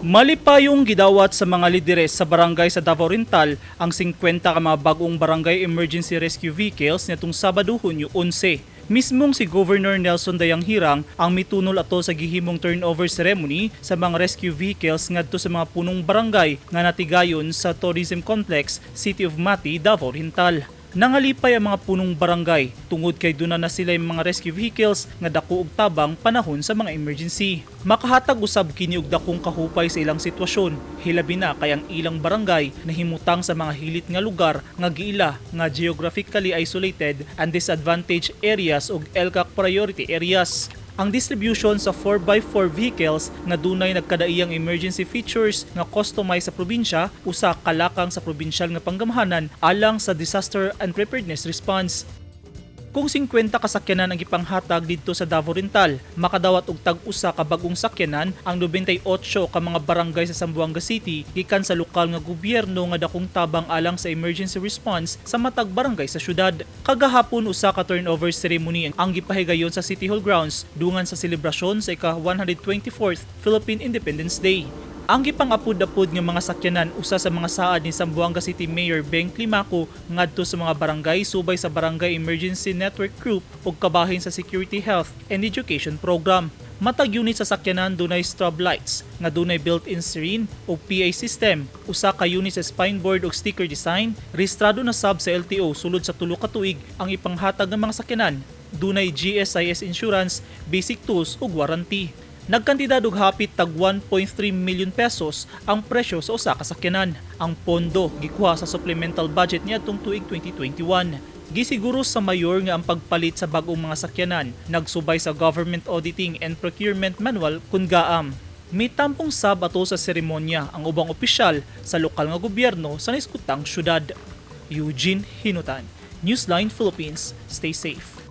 Malipayong gidawat sa mga lideres sa barangay sa Davao Oriental ang 50 ka mga bagong barangay emergency rescue vehicles nitong Sabado, Hunyo 11. Mismong si Governor Nelson Dayanghirang ang mitunol ato sa gihimong turnover ceremony sa mga rescue vehicles ngadto sa mga punong barangay nga natigayon sa Tourism Complex, City of Mati, Davao Oriental. Nangalipay ang mga punong barangay tungod kay duna na sila yung mga rescue vehicles nga dako og tabang panahon sa mga emergency. Makahatag usab kini og dakong kahupay sa ilang sitwasyon, hilabi na kay ang ilang barangay nahimutang sa mga hilit nga lugar nga giila nga geographically isolated and disadvantaged areas ug ELCAC priority areas. Ang distribution sa 4x4 vehicles nga dunay nagkadaiyang emergency features nga customized sa probinsya usa kalakang sa probinsyal nga panggamhanan alang sa disaster and preparedness response. Kung 50 ka sakyanan ang gipanghatag didto sa Davao Oriental, makadawat og tag-usa ka bag-ong sakyanan ang 98 ka mga barangay sa Zamboanga City gikan sa lokal nga gobyerno nga dakong tabang alang sa emergency response sa matag barangay sa syudad. Kagahapon, usa ka turnover ceremony ang gipahigayon sa City Hall grounds dungan sa selebrasyon sa ika-124th Philippine Independence Day. Ang gipang-apud-apud nga mga sakyanan usa sa mga saad ni Zamboanga City Mayor Beng Climaco ngadto sa mga barangay subay sa Barangay Emergency Network Group ug kabahin sa Security, Health and Education Program. Matag unit sa sakyanan dunay strobe lights nga dunay built-in siren ug PA system, usa ka unit sa spineboard ug sticker design, rehistrado na sab sa LTO sulod sa 3 ka tuig ang ipanghatag ng mga sakyanan, dunay GSIS insurance, basic tools ug warranty. Nagkantidad og hapit tag 1.3 million pesos ang presyo sa usa ka sakyanan. Ang pondo gikuha sa supplemental budget niadtong tuig 2021. Gisiguro sa mayor nga ang pagpalit sa bag-ong mga sakyanan nagsubay sa Government Auditing and Procurement Manual kun GAAM. Mitampong sab ato sa seremonya ang ubang opisyal sa lokal nga gobyerno sa naiskutang syudad. Eugene Hinutan, Newsline Philippines. Stay safe.